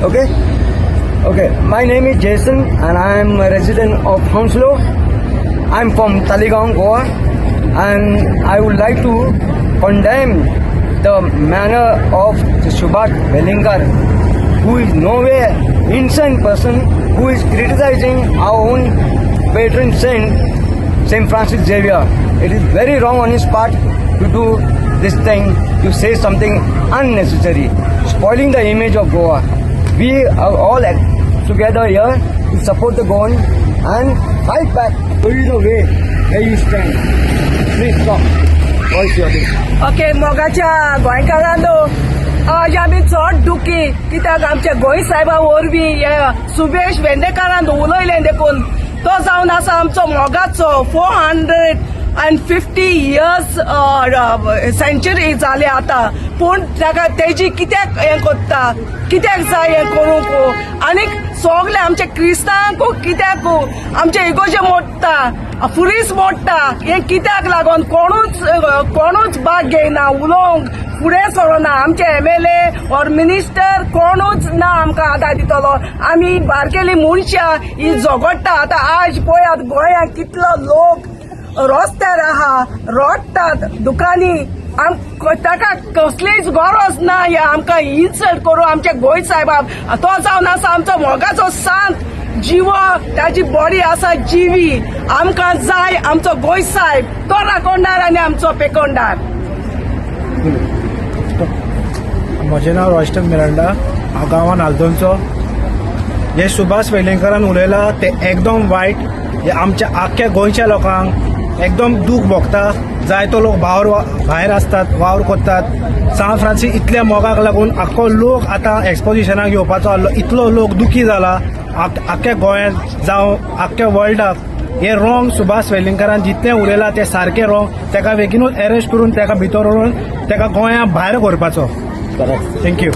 Okay? Okay, my name is Jason and I am a resident of Hounslow. I'm from Taleigao, Goa, and I would like to condemn the manner of Subhash Velingkar, who is nowhere innocent person who is criticizing our own patron saint, Saint Francis Xavier. It is very wrong on his part to do this thing, to say something unnecessary, spoiling the image of Goa. We are all together here to support the Goan and fight back. Show you the way where you stand. Please stop. Voice your this. Okay, मोगाच्या गोंयकारांनो, आज आमी चड दुखी कित्याक आमच्या गोंय साहेबा वरवीं हे सुबेश वेंदेकारान उलयलें देखून. तो जावन आसा आमचो मोगाचो. 450 years century जाली आतां, पूण ताका तेजी कित्याक हें कोत्ता? कित्याक जाय हें करूंक? आनीक सगळे आमचे क्रिस्तांवांकू कित्याक आमचे इगोजे मोडटा, फुरीस मोडटा? हें कित्याक लागून कोणूच कोणूच भाग घेयना, उलोवंक फुडें सरना? आमचे एमएलए ऑर मिनिस्टर कोणूच ना आमकां आदार दितलो. आमी बारकेली मनशां ही झगडटा. आतां आज पळयात, गोंयांत कितलो लोक रस्त्यार आहा, रडटात दुकानी. आम ताका कसलीच गरज ना हे आमकां इन्सल्ट करूं आमच्या गोंय साहेबाक. तो जावन आसा आमचो मोगाचो सांत, जिवो ताजी बॉडी आसा जिवी. आमकां जाय आमचो गोंय साहेब, तो राखणदार आनी आमचो पेकोंडार. म्हजें नांव रॉयस्टन मिरांडा. हांव गांवान आल्दोनचो. हे सुभाष वेलिंगकारान उलयला ते एकदम वायट. हे आमच्या आख्ख्या गोंयच्या लोकांक एकदम दूख भोगता. जायतो लोक भावर भायर आसतात, वावर करतात. सान फ्रांसीस इतल्या मोगाक लागून आख्खो लोक आतां एक्सपोजिशनाक येवपाचो आहलो. इतलो लोक दुखी जाला आख्ख्या गोंयांत जावं आख्ख्या वर्ल्डाक. हे रॉंग. सुभाष वेलिंगकारान जितलें उलयलां तें सारकें रॉंग. ताका बेगीनूच अरेस्ट करून ताका भितर व्हरून ताका गोंया भायर व्हरपाचो. Thank you.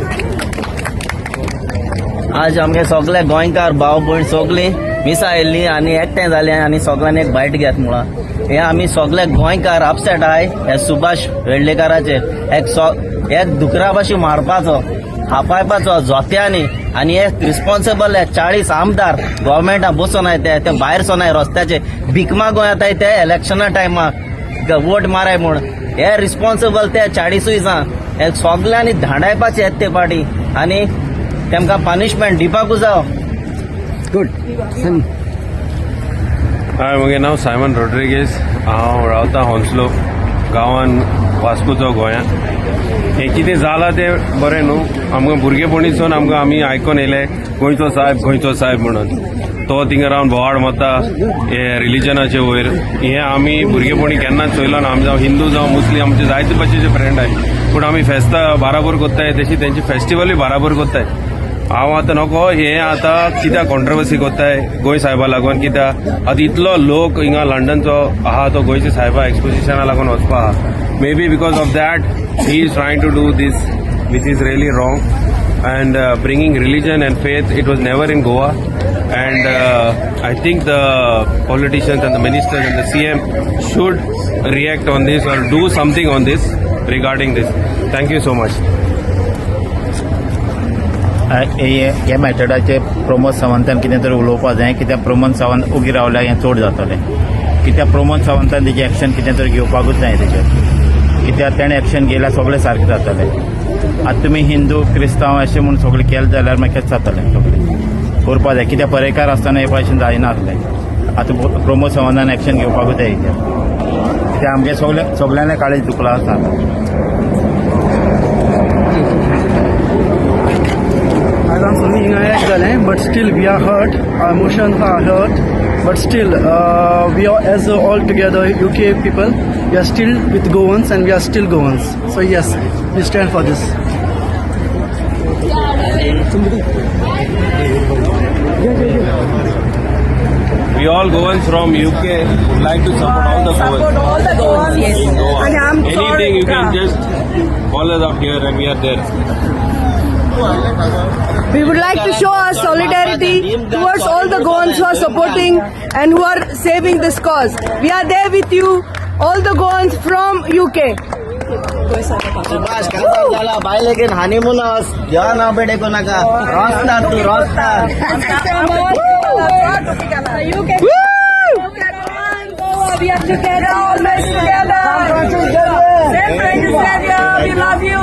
आज आमगे सगळे गोंयकार भाव भयण सगळीं मिसा आयिल्ली आनी एकठांय जाले आनी सगळ्यांनी एक बायट घेत म्हळां. हे आमी सगळे गोंयकार अपसेट आहाय हे सुभाष वेर्लेकाराचेर. एक सो एक दुकरा भाशेन मारपाचो, हापायपाचो जोत्यांनी. आनी हे रिस्पॉन्सिबल हे 40 आमदार गोवोरमेंटा बसून आहाय, ते ते भायर सोनाय रस्त्याचे भीक मागून येताय ते इलेक्शना टायमाक वोट माराय म्हूण. हे रिस्पॉन्सिबल ते 40ूय जाण. हे सगळ्यांनी धांडायपाचे येत ते पाटी आनी तेमकां पनिशमेंट दिवपाकूच जाव. गुड. हाय, म्हगे नांव सायमन रोड्रिगीस. हांव रावता होन्सलो गांवान, वास्कोचो, गोंयांत. हें कितें जालां तें बरें न्हू. आमकां भुरगेपणीसून आमकां आमी आयकोन येयले, गोंयचो साहेब, गोंयचो साहेब म्हणून. तो थिंगा रावन बोवाळ मारता हे रिलिजनाचे वयर. हें आमी भुरगेपणी केन्नाच चोयलो ना. आमी जावं हिंदू जावं मुस्लीम, आमचे जायते भाशेचे फ्रेंड आहाय, पूण आमी फेस्तां बाराबर कोत्ताय, तशी तेंची फेस्टिवलूय बाराबर कोत्ताय. हांव आतां नको हें आतां कित्याक कॉन्ट्रवर्सी कोत्ताय गोंय साहेबा लागून? कित्याक आतां इतलो लोक हिंगा लंडनचो आहा, तो गोंयच्या साहेबा एक्सपोजिशना लागून वचपा आहा. Maybe because of that he is trying to do this, which is really wrong, and bringing religion and faith, it was never in Goa. And I think the politicians and the ministers and the CM should react on this or do something on this, regarding this. Thank you so much. हे मॅटराचे प्रमोद सावंतान कितें तरी उलोवपा जाय, कित्याक प्रमोद सावंत उगी रावल्यार हें चड जातलें. कित्याक प्रमोद सावंतान तेजें एक्शन कितें तरी घेवपाकूच जाय तेजेर, कित्याक तेणें एक्शन घेयल्यार सगळें सारकें जातलें. आतां तुमी हिंदू क्रिस्तांव अशें म्हूण सगळें केलें जाल्यार मागीर कशें जातलें? सगळें करपा जाय, कित्याक पर्येकार आसतना हे भाशेन जायना आसलें. आतां प्रमोद सावंतान एक्शन घेवपाकूच जाय हेजेर, कित्याक आमगे सगळे सगळ्यांनी काळीज दुखलां आसा आतां. आयज आमी सगळीं हिंगा एक जालें, but still we are hurt, our emotions are hurt, but still we are as all together UK people, we are still with Goans and we are still Goans. So yes, we stand for this. We all Goans from UK would like to support all the Support Goans all the Goans, yes. In Goa. आणि आम Anything, you can just call us up here and we are there. We would like to show our solidarity towards all the Goans who are supporting and who are saving this cause. We are there with you, all the Goans from UK. Subhash काजार जाला बायलेगेन honeymoon घेवा ना बेडे नाका Rockstar तू rockstar. We are together, Always together. Saint Francis Xavier, we love you.